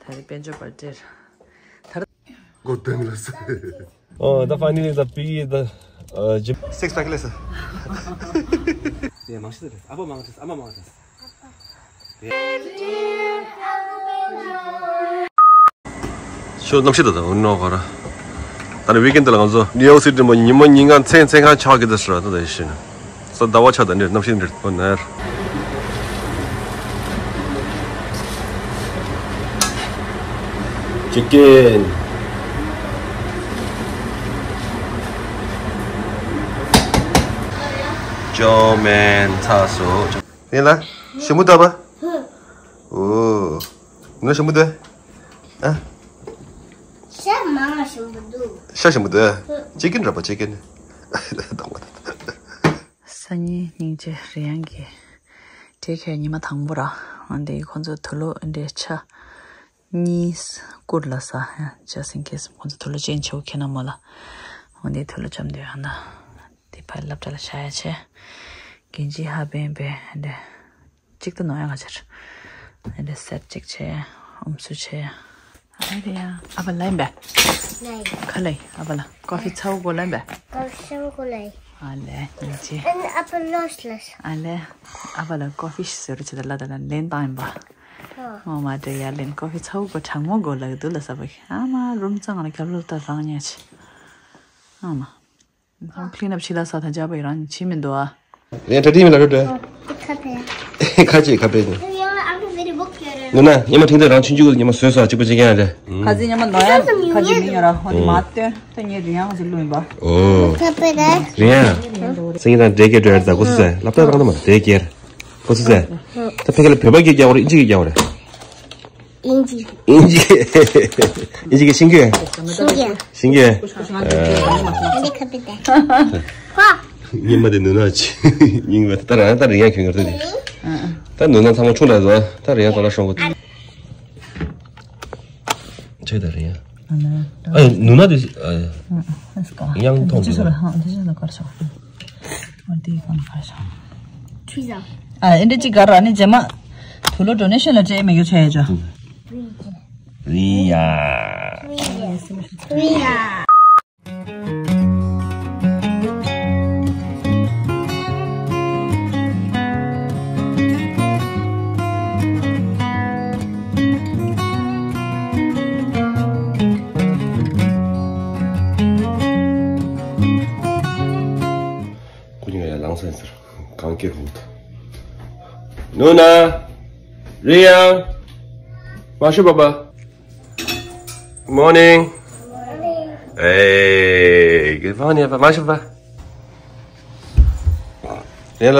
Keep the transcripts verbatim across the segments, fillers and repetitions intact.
ད་རེས་དཔལ་འབྱོར་པར་ཏེར། ད་རེས། Good thing, let's say. Oh, the finally the piggy, the, uh, gym. Six pack, let's say. Yeah, ཕྱི་གནམ་གཤིས་དང་འདྲ་འོ་ནོ་ག་ར། ད་ནི་ཝིག་ཨེན་ཌི་ལ་ང་ཚོ་ནིའུ་ཡོག་སི་ཊི་མོ་ཉི་མ་ཉིན་གང་མཚན་མཚན་གང་ཆགས་ཀྱི་འདུག་ཟེར་བ་ད་ད་ཡིན་ཤི་ན། ས་ཟླ་བ་ཆ་ད་ནི་གནམ་གཤིས་འདིར་ཨོ་ནར། ཅི་ཀེན། ཅོ་མེན་ཚ་སོ། ཡིན་ལ། ཞིམ་པོ་འདུག་པ། ཨོ། ང་ཞིམ་པོ་འདུག་ཨ། ཤ་མང་ཞིམ་པོ་འདུག་ཤ་ཞིམ་པོ་འདུག་ཅི་ཀེན་ར་པ་ཅི་ཀེན། སང་ཉིན་སྙིང་རྗེ་རི་དབྱངས་ཀྱི་དེ་ཁའི་ཉི་མ་དང་པོ་ར། འོན་ཏེ་ཁོང་ཚོ་དུག་ལོག་འདྲའི་ཆ་གཉིས་བསྐུར་ལ་ས་ཡ་just in case ཁོང་ཚོ་དུག་ལོག་ཅན་ཆེའུ་ཁེ་ན་མོ་ལ། འོན་ཏེ་དུག་ལོག་ཅམ་དུ་ཡང་ན་དེ་ཕར་སློབ་གྲྭ་ལ་བཞག་ཡ་ཆེ། གིན་ཇི་ཧ་བན་པའི་འདྲ། གཅིག་ཏུ་ནོ་ཡ་ག་ཆར། ཨ་འདྲ་སེབ་གཅིག་ཆེ། ཨུམ་སུ་ཆེ། ཨ་རེ་ཡ། ཨ་བ་ལ་ཡིན་པས། ལ་ཡིན། ཁ་ལ་ཡིན། ཨ་བ་ལ་ཀོ་ཕི་ཚ་བོ་གོ་ལ་ཡིན་པས། ཀོ་ཕི་ཚ་བོ་གོ་ལ་ཡིན། ཨ་ལེ་ཉིན་ཅི། ཨ་ནི་ཨ་བ་ལོས་ལས། ཨ་ལེ། ཨ་བ་ལ་ཀོ་ཕི་ཟེར་རུ་ཆེ་ད་ལ་ད་ལ་ལེན་བཏང་ཡིན་པ། ཨོ་མ་འདྲེ་ཡ་ལེན་ཀོ་ཕི་ཚ་བོ་གོ་གྲང་མོ་གོ་ལ་གི་དུ་ལ་ས་བ་གི་ཨ་མ་རུམ་ཙང་ང་ལ་རྒྱབ་ལོ་ད་རང་ཉ་ཆེ། ཨ་མ། ཁང་ཁླིན་ཨབ་བྱེད་ལ་ས་ཐ་ཇ་བའི་རང་བྱེད་མི་འདུག་ཨ། རེད་ད་དྲི་མི་ལ་རོ་དྲ། ཁ་ཕེ། ཁ་ཅིག་ཁ་ཕེ་ནི། ཡང་ཨ་ཁུ་very book ཡོད་རེད། ནུ་ན་ཉི་མ་ཐེངས་དེ་རང་ཆུང་ཆུང་གི་ཉི་མ་བཟོས་སོ་གཅིག་པ་གཅིག་ཡང་རེད། ཁ་ཅིག་ཉི་མ་ནོ་ཡ་ཁ་ཅིག་མི་ཡོད་ར་ཧོ་དེ་མ་སྟོན་ད་ངས་རི་ཡང་ཅིག་ལུས་པ། ཨོ། ཁ་ཕེ་རེད། རི་ཡང་། སེང་གེ་དང་འདྲེ་སྐད་འདྲ་རེད་ད་གོ་སུ་ཟེ་ལབ་ད་རང་ད་མ་འདྲེ་སྐད། གོ་སུ་ཟེ། ད་ཕེ་ཁ་ལ་བོད་པ་སྐད་རྒྱག་བ་རེད་ཨིན་ཇི་སྐད་རྒྱག་བ་རེད། ཨིན་ཇི། ཨིན་ཇི། ཨིན་ཇི་གི་ཤིང་གི། ཤིང་གི། ཤིང་གི། ཨ་འདི་ཁ་པི་ཏེ། ཧ། ཉི་མ་དེ་ནུ་ན་ཆི། ཉིན་མ་ད་རང་ད་རིང་ཡང་ཁྱོད་ངར་ཏེ། ད་ནུ་ན་ཚང་མ་ཆུང་ད་ཟོ། ད་རིང་ཡང་ད་ལ་ཤོང་གོ། ཆེ་ད་རིང་ཡང་། ཨ་ནུ་ན་དེ། ཡང་མཐོང་གི། འདི་ཅི་ལ་གར་ཤོག་ཨ་འདི་གང་གར་ཤོག་ཁྲུས་ཟ། ཨ་ཨེ་འདྲ་ཅིག་གར་ཨ་ནི་རྗེས་མ། དུ་ལོ་ཌོ་ནེ་ཤན་ལ་སྤྲད་མེད་རྒྱུ་ཆ་ཡ་ཅོ། རི་ཡ། རི་ཡ། རི་ཡ། ཀུ་ཉི་ཡ་ལང་སན་ཟེར། གང་སྐྱེ་ཧུད། ནུ་ན། རི་ཡང་། མ་ཤི་པ་པ། Morning. Hey, good morning. མ་ཤི་པ། རེད་ལ།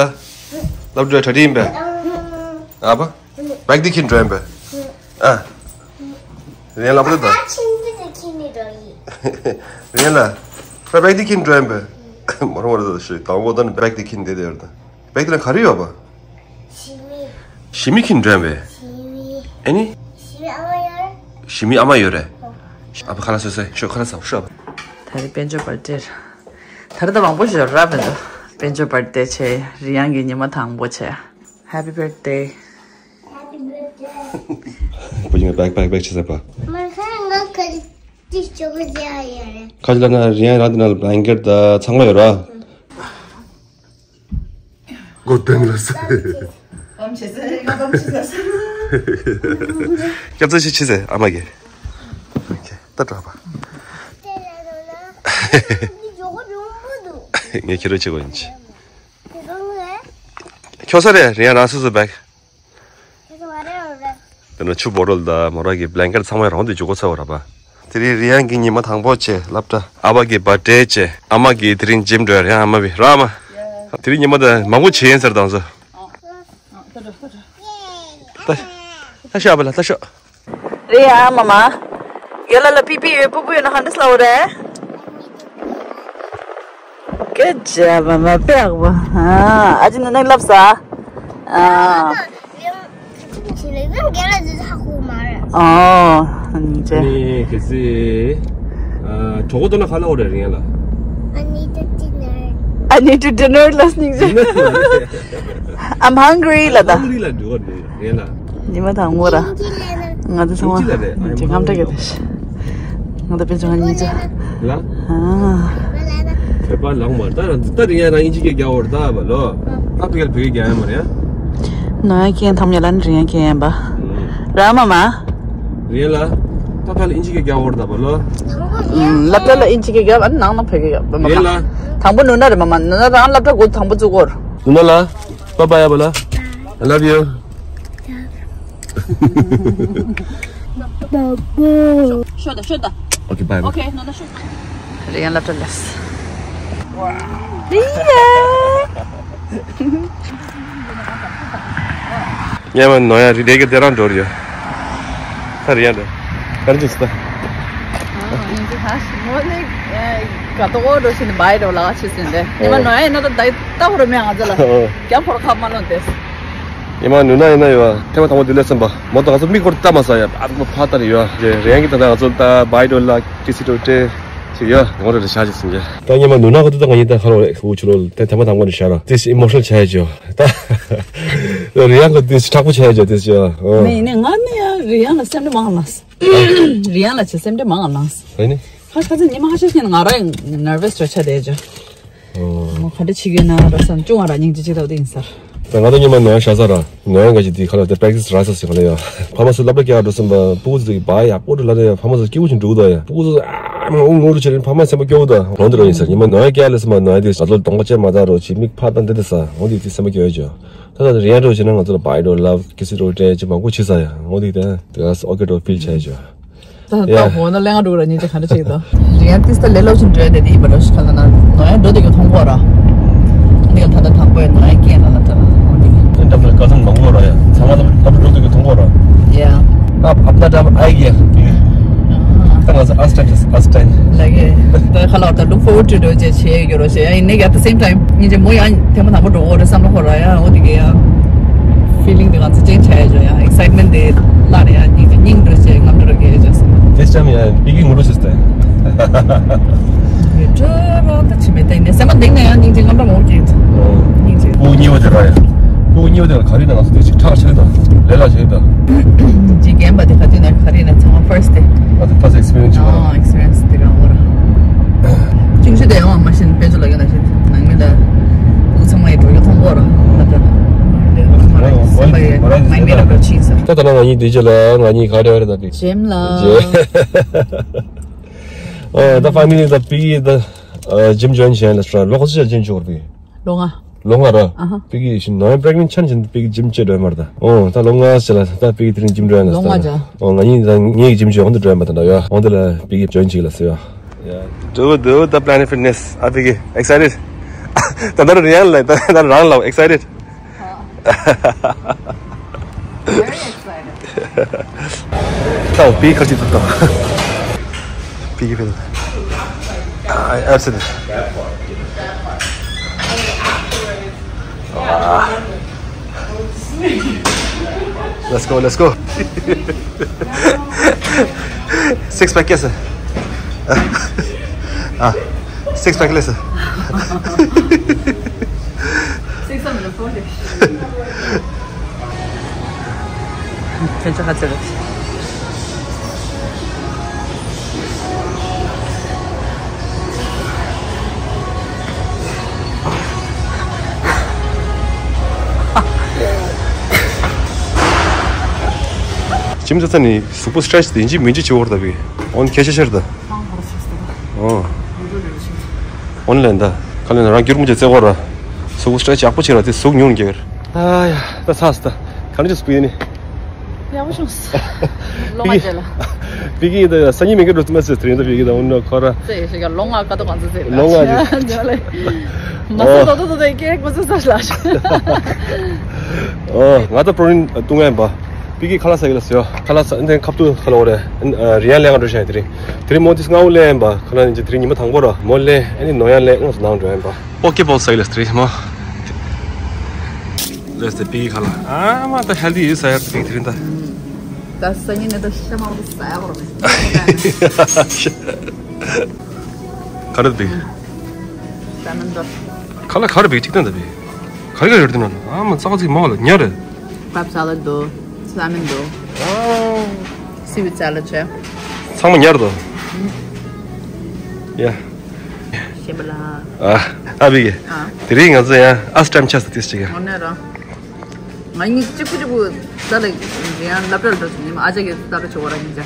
སློབ་གྲྭའི་གྲ་སྒྲིག་ཡིན་པས། ཨ་ཕ། བེག་འདི་འཁྱེར་འགྲོ་ཡིན་པས། ཨ། རེད་ལ་པོ་ད། རེད་ལ། ཕ་བེག་འདི་འཁྱེར་འགྲོ་ཡིན་པས། མོ་རང་བ་རེད་ད་ཤི་དང་པོ་ད་ནི་བེག་འདི་འཁྱེར་འདི་དེ་ཡོད་ད། བེག་འདི་ལ་ག་རེ་ཡོད་པ། ཞི་མི། ཞི་མི་འཁྱེར་འགྲོ་ཡིན་པས། ཞི་མི། ཨ་ནི། ཞི་མི་ཨ་མ་ཡོད་རེད། ཞི་མི་ཨ་མ་ཡོད་རེད། ཨ་ཕ་ཁ་ལག་བཟོས་ཟེར་ཤོག་ཁ་ལག་ཟ་ཤོག་ད་རེས་དཔལ་འབྱོར་པར་ཏེ། ད་རེས་ད་མང་པོ་ཞིག་ར་བེ་འདུག་དཔལ་འབྱོར་པར་ཏེ་ཆེ་རི་ཡང་གི་ཉི་མ་དང་པོ་ཆེ། Happy birthday. Happy birthday. བུ་ཡིན་བེག་བེག་བེག་ཆེ་ཟེར་པ། མ་ཁ་ང་ཁ་ཅིག་ཅོག་ཅེ་ཡ་རེད། ཁ་ཅིག་ལ་ན་རི་ཡང་རང་དེ་ན་ལ་བླན་ཀེར་ད་ཚང་མ་ཡོད་ར། Good thing, let's say. སྐྱབས་རྗེ་ཆེ་ཟེར་ཨ་མ་གིས། ད་དྲག་པ། ངས་ཁྱེད་རང་ཆེ་གོ་ཡིན་ཆི། ཁྱོད་ས་རེད་རི་ཡང་རང་སོ་སོ་བེག་དེ་ནས་ཆུ་བོ་རོལ་དང་མོ་ར་གི་བླན་ཀེར་ཚང་མ་རང་དུ་འཇུག་གོ་ཚར་བ་ར་པ། དེ་རིང་རི་ཡང་གི་ཉི་མ་དང་པོ་བྱས་སློབ་གྲྭ་ཨ་ཕ་གི་བར་ཌེ་བྱས་ཨ་མ་གི་དེ་རིང་ཇིམ་འགྲོ་ཡ་རི་ཡང་ཨ་མ་བི་ར་མ། དེ་རིང་ཉི་མ་དང་མང་པོ་བྱས་ཡིན་ཟེར་དང་ཚོ། ད་ཤོག་ཨ་ཕ་ལ་ད་ཤོག་རེད་ཨ་མ་མ། ཡོད་ལ་ལ་པི་པི་ཡོད་པུ་པུ་ཡོད་ན་ཧ་འདྲ་སླ་བོ་རེད། Good job, mama. Good job. ཨ་ཅི་ནི་ནི་ལབ་ས། ཨ། ཨོ། ཨ་ཅེ། ནི་གལ་སྲིད། ཨ། གྲོགས་པོ་དོ་ན་ཁ་ལ་འོ་རེ་རིང་ལ། I need to dinner. I need to dinner ལ་སྙིང་རྗེ། I'm hungry ལ་ད། Hungry ལ་འགྲོ་བ་རེད་ལ། ཉི་མ་དང་ངོ་ར། ང་ཚོ་ཚང་མ་ཅི་ལ་རེད། ཅི་ངམ་ཏྲ་གི་རེད། ང་ད་པེ་ཚང་གཉིས་ཅ། ལ། ཨ། བོད་པ་ལག་མ་ད་ར་ད་རིང་ཡ་རང་ཨིན་ཇི་སྐད་རྒྱག་འོར་ད་བ་ལོ། ད་བོད་སྐད་བོད་སྐད་རྒྱག་ཡ་མ་རེད། ནོ་ཡ་ཁེན་ཐམ་ཡ་ལ་ནི་རིང་ཡ་ཁེན་ཡ་བ། ར་མ་མ། རེད་ལ། ད་ཕ་ལ་ཨིན་ཇི་སྐད་རྒྱག་འོར་ད་བ་ལོ། ལབ་ད་ལ་ཨིན་ཇི་སྐད་རྒྱག་ཨ་ནང་ན་བོད་སྐད་རྒྱག་བ་མ་མ། རེད་ལ། དང་པོ་ནུ་ན་རེད་མ་མ། ནུ་ན་རང་ལབ་ད་གོ་དང་པོ་བཙུགས་འོར། ནུ་ན་ལ། Bye bye ཡ་བ་ལ། I love you. ཤོད་ད་ཤོད་ད། Okay, bye bye. Okay, ནོ་ན་ཤོད། རེ་ཡང་ལབ་ད་ལས། རེ་ཡ། ཉེ་མ་ནོ་ཡ་རི་དེ་གི་དེ་རང་འགྲོ་རེད་ཡ། ད་རེ་ཡ་འདི། ག་རེ་ཅིག་སི་ད། ཨ་ཡིན་གྱི་ད་ཞི་མོ་ནི་ག་ཏོ་འགྲོ་ཞིག་ནི་བའི་འགྲོ་ལ་ཆི་སིན་དེ། ཉེ་མ་ནོ་ཡ་ཡིན་ན་ད་ད་ད་ཧོ་ར་མེ་ང་ཚོ་ལ་རྒྱ་ཕོར་ཁ་མ་ལོན་དེ། ཉེ་མ་ནུ་ན་ཡིན་ན་ཡོད་ཐེངས་མ་དང་པོ་དེ་ལས་སོན་པ་མོ་ད་ང་ཚོ་མིག་སྐོར་ལྟ་མ་ས་ཡ་ཨ་ཕ་ད་རེ་ཡོད་རེ་ཡང་གི་ད་ང་ཚོ་ད་བའི་འགྲོ་ལ་ཀི་སི་འགྲོ་ཏྲེ། ཅིག་ཡ། ངོ་རེ་རེ་ཤ་ཅིག་སིན་ཅེ། ད་ཉི་མ་ནུ་ན་ག་དུ་ད་ང་ཡི་ད་ཁ་ལོ་རེ་ཧུ་ཆུ་ལོ་ད་དེ་མ་དང་པོ་ནི་ཤ་ར། This emotional ཆ་ཡ་ཅོ། ད་རི་ཡང་ག་this དྲག་པོ་ཆ་ཡ་ཅོ་this ཅོ། མེ་ནི་ང་ནི་ཡ་རི་ཡང་ལ་སེམས་ཏེ་མང་ལངས། རི་ཡང་ལ་ཆེ་སེམས་ཏེ་མང་ལངས། ཨ་ནི། ཁ་ཁ་ཚ་ཉི་མ་ཁ་ཤས་ཤིག་ང་ར་ནར་ཝེ་སི་ཆ་ཆ་དེ་ཅོ། ཨོ། ཁ་འདྲ་ཆི་གི་ན་ར་སམ་ཅུང་ང་ར་སྙིང་རྗེ་ཅིག་ད་དེ་ཡིན་ས། ད་ང་ད་ཉི་མ་ནོ་ཡ་ཤ་ས་ར། ནོ་ཡ་འགའ་ཞིག་དེ་ཁ་ལ་དེ་པེག་ཊི་སི་ར་ས་སི་ཁ་ལ་ཡ། ཕ་མ་སུ་ལབ་ལ་ཀྱ་འགྲོ་སེམས་པ་སྤུ་གུ་ཚོ་གི་བ་ཡག་པོ་འགྲོ་ལ་ཡ། ཕ་མ་སུ་སྐྱིད་པོ་ཞིག་འགྲོ་གི་ད་ཡ། སྤུ་གུ་ཚོ་ཨ་མ་འུ་ངུ་རུ་བྱེད་རིན་ཕ་མ་སེམས་པ་སྐྱོ་གི་ད་ལོང་དེ་ར་ཡིན་ས། ཉི་མ་ནོ་ཡ་ཀྱ་ལ་སེམས་པ་ནོ་ཡ་དེ་ང་ཚོ་གདོང་པ་ཅན་མ་ད་རོ་ཅི་མིག་ཕ་ད་འདི་དེ་ས་འོ་དེ་དེ་སེམས་པ་སྐྱོ་ཡ་ཅོ། ད་ད་རེ་ཡ་འགྲོ་བྱེད་ན་ང་ཚོ་ལ་བ་ཡ་འགྲོ་ལ་ཀི་སི་འགྲོ་ཏྲེ་ཅི་མང་པོ་བྱེད་ས་ཡ། འོ་དེ་དེ་དེ་ཨོ་ཀེ་འགྲོ་ཕིལ་ཆ་ཡ་ཅོ། ད་ད་ཡ། འོ་ན་ལས་ང་འགྲོ་ར་ཉིན་ཅི་ག་འདྲ་ཅིག་ད། རི་ཡང་ཏིས་ད་ལེ་ལོ་ཆུན་འགྲོ་ཡ་དེ་དེ་ཡིན་པ་ར་ཤི་ཁ་ལ་ན་ནོ་ཡ་འགྲོ་དེ་གི་མཐོང་གོ་ར། འདི་ག་ད་ད་དང་པོ་ཡ་ནོ་ཡ་སྐྱེས་ན་ལ་ད་ལ་འོ་དེ། ད་ད་ཀ་ཚང་མང་གོ་ར་ཡ། ཚང་མ་ད་ད་འགྲོ་དེ་གི་མཐོང་གོ་ར། ཡ། ད་བབ་ད་ད་ཨའི་ཡ། ད་ང་ཚོ་ཨ་སི་ཊན་ཨ་སི་ཊན། ལ་གེ། ད་ཁ་ལ་ད་look forward to འགྲོ་ཅེ་ཆེ་གི་རོ་ཆེ་ཡ་ཡིན་ནི་ག་at the same time ཉིན་ཅི་མོ་ཡ་ཐེངས་མ་དང་པོ་འགྲོ་གོ་ར་བསམ་བློ་འཁོར་ར་ཡ། འོ་དེ་གི་ཡ། feeling དེ་ང་ཚོ་ཅན་ཆ་ཡ་ཇོ་ཡ། excitement དེ་ལ་རེ་ཡ་སྙིང་རྗེ་སྙིང་འདོད་ཅེ་རྔམ་འདོད་ར་གེ་ཇོ་སོང་། This time ཡ་པི་ཀི་ངུ་རུ་ཤེས་ཏེ། ཡོད་ཅོ་རོ་ད་ཆི་མེད་ཏེ་ནེ་སེམས་མ་གཏིང་ནས་ཡ་སྙིང་རྗེ་རྔམ་འདྲ་མོ་གེ་ཇོ། སྙིང་རྗེ། ཕྲུ་གུ་གཉིས་པ་དེ་ར་ཡ། ཕྲུ་གུ་གཉིས་པ་དེ་ལ་ག་རེ་ད་ང་ཚོ་དེ་ཅིག་ཁྲག་ཆེ་ད་ལས་ལ་ཆེ་ད། ཅི་རྒན་པ་དེ་ག་དུས་ན་ག་རེ་ན་ཚང་མ་first དེ། ང་ཚོ་first experience ཅིག་ཨ་experience དེ་རང་བོ་ར། ཅུང་ཞིག་དེ་ཡང་མ་ཤེས་དཔེ་ཚོ་ལ་ཡོད་ན་ཤེས་ནང་མི་ལ་ཕྲུ་གུ་ཚང་མ་ཡི་འགྲོ་རྒྱུ་མཐོང་གོ་ར་ལ་ད་ལ། དེ་ཚང་མ་ར་སེམས་པ་ཡི་མ་མི་ལ་འགྲོ་ཆིན་ས། ད་ད་ན་ང་གཉིས་དུས་ཆེ་ལ་ང་གཉིས་ག་རེ་བ་རེ་ད་པི། ཇེམ་ལ། ཨོ་ད་finally ད་པི་ད་ཇིམ་join བྱས་ལ་སྲ་ལོག་ཅི་ཇིམ་ཆོག་པི། ལོ་ལྔ། ལོ་ལྔ་ར། ཨ་ཧ། པི་ཀི་ཤིན་ནོ་ཡ་pregnant ཆན་ཅན་པི་ཀི་ཇིམ་ཅེ་འགྲོ་མར་ད། ཨོ་ད་ལོ་ལྔ་ཟེར་ལ་ད་པི་ཀི་དེ་རིང་ཇིམ་འགྲོ་ཡ་ན་ལོ་ལྔ་ད། ཇ། ཨོ་ང་གཉིས་ད་ངེད་ཀྱི་ཇིམ་ཅེ་འོང་དུ་འགྲོ་ཡ་མ་ད་ད་ཡ། འོང་དུ་ལ་པི་ཀི་join ཅིག་ལ་ཟེར་ཡ། Do do the Planet Fitness ཨ་པི་ཀི་excited། ད་ད་རང་ལ་ད་ད་རང་ལ་excited། Very excited. ད་པི་ཀི་ཁར་ཅིག་ད་ད། པི་ཀི་ཕེ་ད། ཨ་ཨ་སི་ད། Let's go, let's go. Six pack ཡས། ཨ། Six pack ལས། Six on the four. ཁྱོད་ཚོ་ཧ་ཚོད་རེད། ཁྱིམ་ཚང་ནི་གཟུགས་པོ་སི་ཊེ་ཆི་དེ་འཇི་མི་འཇི་བྱེད་འོར་ད་བི། ཨོན་ཁྱེད་ཤ་ཤར་ད། ཨོ། ཨོན་ལེན་ད། ཁ་ལེན་རང་སྒྱུར་མི་བྱེད་རྩེ་བོ་ར། གཟུགས་པོ་སི་ཊེ་ཆི་ཡག་པོ་བྱེད་ར་དེ་གཟུགས་ཉུང་རྒྱལ། ཨ་ཡ་ད་ཚ་སི་ད། ག་ནས་ཅི་སི་པི་ནི། ཡག་པོ་བྱུང་སི། ལོ་ལྔ་རྗེས་ལ། པི་ཀི་ད་སང་ཉིན་མི་འགའ་འགྲོ་ཐུབ་མ་སི་དེ་རིང་ད་པི་ཀི་ད་ཨོན་ནོ་ཁོ་ར། ཙེ་ཞིག་ག་ལོ་ལྔ་ཀ་ཏོ་གང་ཙེ་ཙེ་ལ། ལོ་ལྔ་རྗེས། མ་སི་ཏོ་ཏོ་ཏོ་ཏོ་ཀེ་ཀོ་ཙེ་ཙེ་ལ། ཨོ་ང་ད་པྲོ་ཊིན་བཏུང་ཡ་ཡིན་པ། པི་ཀི་ཁ་ལག་ཟ་གི་ལ་ཟེར་ཡོ། ཁ་ལག་ཟ་འདི་ཁབ་ཏུ་ཁ་ལོ་རེ། རི་ཡན་ལེན་ག་འགྲོ་ཤ་ཡ་དེ་རིང་། དེ་རིང་མོ་དེ་སྔ་བོ་ལེན་ཡིན་པ། ཁ་ལག་ནི་དེ་རིང་ཉི་མ་དང་པོ་ར་མོ་ལེན་ཨ་ནི་ནོ་ཡན་ལེན་དངོས་སུ་ནང་འགྲོ་ཡ་ཡིན་པ། པོ་ཀེ་བོལ་ཟ་གི་ལ་ཟེར་མོ། ལེས་དེ་པི་ཀི་ཁ་ལག་ཨ་མ་ད་ཧེལ་དི་ཡོད་ཟ་ཡ་དེ་རིང་དེ་རིང་ད། ད་སང་ཉིན་ནས་ད་ཤ་མང་པོ་ཟ་ཡ་བོར་མེད། ག་རེ་དེ། ས་མིན་དོ། ཁ་ལག་ག་རེ་བེ་ཅིག་ཏན་ད་བེ། ག་རེ་ག་རེ་ཡོད་དེ་ན་ཨ་མ་ཙག་ཙིག་མང་ལ་ཉ་རེད། ཁབ་ས་ལ་དོ། ས་མིན་དོ། ཨོ། སི་བི་ཙལ་ལ་བྱས། ཚང་མ་ཉར་དོ། ཡ། ཞེས་པ་ལ། ཨ། ཨ་བི་གི། ཨ། དེ་རིང་ང་ཚོ་ཡང་ཨ་སི་ཊེམ་ཆ་ས་ཏིས་ཅིག་ཡ། འོ་ནས་ར། ང་གཉིས་གཅིག་པུ་གཅིག་པུ་ད་ལ་ཡང་སློབ་གྲྭ་ལ་འགྲོ་ཟིན་ནི་མ་ཨ་ཅག་གིས་ད་ལ་བྱེད་བ་ར་ཉིན་ཅག་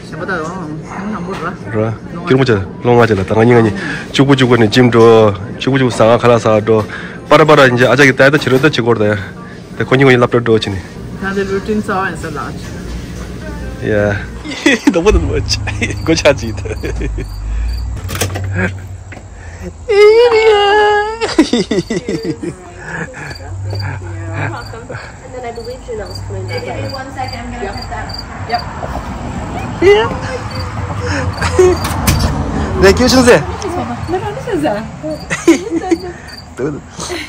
ཞེས་པ་ད་ར་ནང་པོ་ར། ར། སྐྱུར་མོ་ཆ་ལོ་ང་ཅག་ལ་ད་ང་གཉིས་ང་གཉིས་གཅིག་པུ་གཅིག་པུ་ནས་ཇིམ་འགྲོ། གཅིག་པུ་གཅིག་པུ་ཟ་ཁང་ཁ་ལག་ཟ་འགྲོ། པ་ར་པ་ར་ཉིན་ཅག་ཨ་ཅག་གིས་ད་ད་བྱེད་རོགས་ད་བྱེད་དགོས་ར་ད་ཡ། དེ་ཁོ་གཉིས་ཁོ་གཉིས་སློབ་གྲྭ་འགྲོ་བྱས་ནས། ད་དེ་རུ་ཊིན་གསར་པ་ཡིན་ས་ལགས། ཡ། ནོར་བུ་དང་ནོར་བུ་ཆ་སྒོ་ཆག་ཅིག་ད། And then I believe Janelle's coming back. Give me one second, I'm gonna put that. Yep. ནས་ཀྱུ་ཆུང་ཟེར།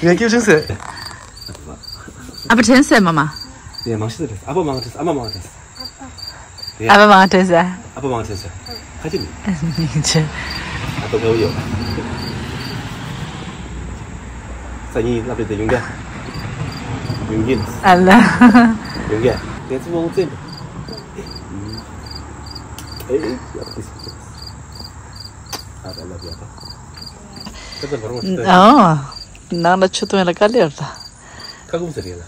ནས་ཀྱུ་ཆུང་ཟེར། ཨ་ཕ་དྲན་སོང་མ་མ། ཡ་མང་ཤི་ཟེར། ཨ་ཕ་མང་དྲན། ཨ་མ་མང་དྲན། ཨ་ཕ་མང་དྲན་ཟེར། ཨ་ཕ་མང་དྲན་ཟེར། ཁ་ཅིག་མིན། ཨ་ཕ་ག་བ་ཡོད། སང་ཉིན་སློབ་གྲྭ་དེ་ཡོང་ག་ཡོང་གིན། ཨ་ལ། ཡོང་ག་ངས་ཚོ་མང་བཙན། ཨེ་ཡ་ཏིས། ཨ་ད་ལབ་ཡ་ད། ད་ད་བར་བ་ད། ཨ། ནང་ལ་ཆུ་འཐུང་ཡ་ལ་དཀའ་ལས་ཡོད་ད། ཁ་ཁུམ་ཟེར་ཡ་ལ།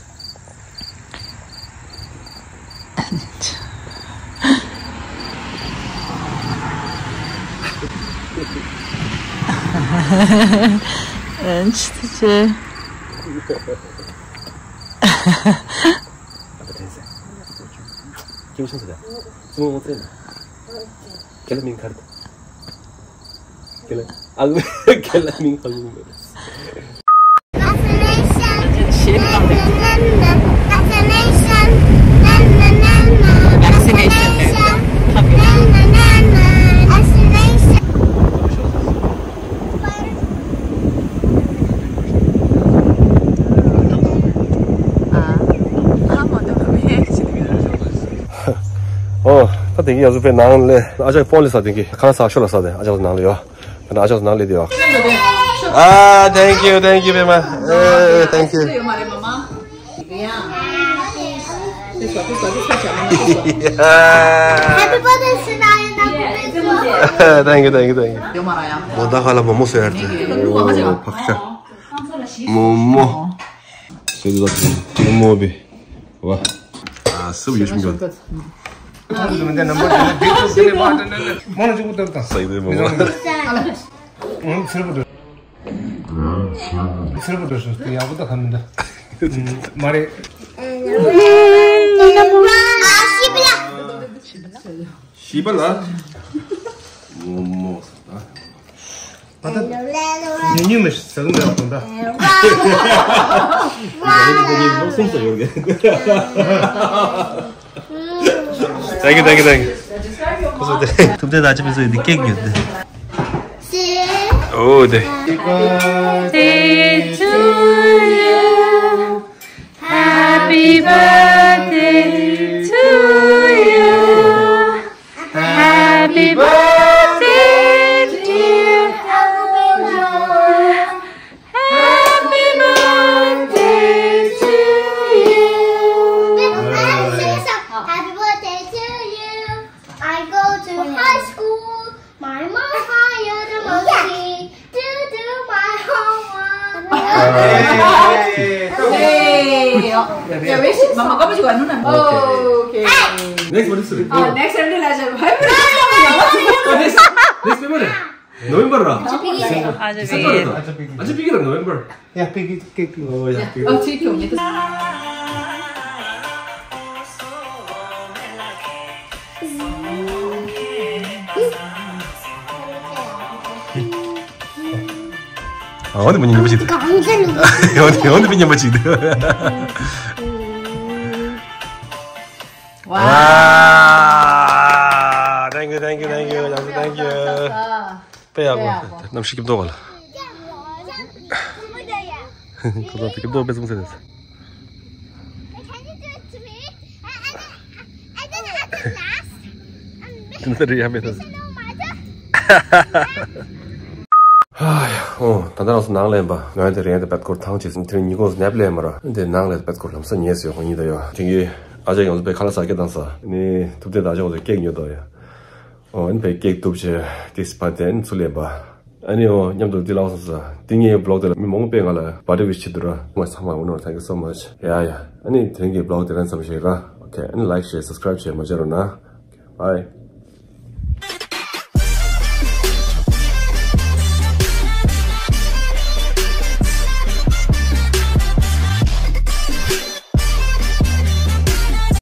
ཨེ་ཆི་ཆི། ཨ་ད་དྲན་སོང་། ཁྱེད་ཆུང་ཟེར་ད། ཙུང་ཙེ་ན། ཁྱེད་ལ་མིང་ག་རེ་ད། ཁྱེད་ལ་ཨ་ལུ་ཁྱེད་ལ་མིང་ཨ་ལུ་མེད། ཨོ། ད་དེ་གི་ཡ་ཟུ་པའི་ནང་ལས་ཨ་ཅག་ཕོན་ལས་ས་དེ་གི་ཁ་ས་ཤོ་ལ་ས་དེ་ཨ་ཅག་ནང་ལ་ཡོད། ཨ་ཅག་ནང་ལ་ཡོད། ཨ། Thank you, thank you very much. ཨེ། Thank you. Happy birthday, Sinaya. Thank you, thank you, thank you. མོ་ད་ཧ་ལ་མོ་མོ་སོ་ཡར་ཏེ། ཕག་ཤ། མོ་མོ། སོ་ད་མོ་མོ་བི། ཝ། ཨ། སུབ་ཡོད་ཤུམ་ཡོད། ས་ཡི་དེ་མོ་མོ། ཚིར་པོ་འདུག་ཚིར་པོ་འདུག་སོང་། ཡག་པོ་ད་ག་མི་འདུག་མ་རེད། ཤི་པ་ལ། མོ་མོ། ད་ཉུང་ཉུང་མི་ཟ་གི་མེད་པ་དང་ད། Thank you, thank you, thank you. ཐུབ་བསྟན་ད་ཅི་མི་ཚོ་ཡི་འདི་ཀེག་ཡོད་དེ། ཨོ་དེ། Happy birthday to you. Happy birthday, dear Alvin. Happy birthday to you. Happy birthday to you. I go to high school. My mom hired a monkey to do my homework. Hey, yeah, wish. Mama, kamu juga nuna. Okay. Next, what is it? Ah, next, I'm the legend. Next, next, November. November. Aja pigi. Aja pigi. Aja pigi November. Ya, pigi, pigi. Oh, ya. Oh, ठीक है। ཨ། འོ་དེ་མི་ཉན་པ་ཅིག་འདུག་འོ་དེ་འོ་དེ་མི་ཉན་པ་ཅིག་འདུག་ཝ། Thank you, thank you, thank you. Thank you. དཔེ་ཡག་པོ། གནམ་གཤིས་སྐྱིད་པོ་འདུག་ག་ལ། ཁོ་ཚོ་སྐྱིད་པོ་དཔེ་ཚོང་ཟེར་ནས། དེ་ནས་རེད་ཡ་མེད་ད། ཧ་ཡ། ཨོ། ད་ལྟ་རང་ཚོ་ནང་ལ་ཡིན་པ། ང་ཡང་དེ་རིང་དེ་བེད་སྐོར་ཐང་ཆད་ཟིན། དེ་རིང་ཉིན་གུང་སི་ནེབ་ལེན་མ་ར། དེ་ནང་ལ་བེད་སྐོར་ལམ་སང་ཉལ་སོང་། ཁོ་གཉིས་ད་ཡོད། དེ་གི་ ཨ་ཅག་ཡོངས་པའི་ཁ་ལག་ཟ་སྐད་བཏང་ས། ནི་ཐུབ་བསྟན་དང་ཨ་ཅག་ཡོངས་པའི་ཀེག་ཉོ་དོ་ཡ། ཨོ་ཨན་པའི་ཀེག་ཐུབ་ཆེ། ཏིས་པ་དེ་ཨན་ཚུ་ལེན་པ། ཨ་ནི་ཨོ་མཉམ་དུ་འདི་ལའོ་སོང་ས། འདི་ངའི་བི་ལོག་དེ་ལ་མི་མང་པོ་ང་ལ་བར་ཌེ་ཝིཤ་བྱེད་འདུག་ར། ང་ཚང་མ་འོ་ནོ། Thank you so much. ཡ་ཡ། ཨ་ནི་དེ་རིང་གི་བི་ལོག་དེ་རང་ཙམ་ཞིག་ར། ཨོ་ཁེ། ཨ་ནི་ལའིཀ་ཤེར་སབ་སི་ཀ་རའིབ་བྱེད་མ་བརྗེད་རོགས་གནང་། Bye.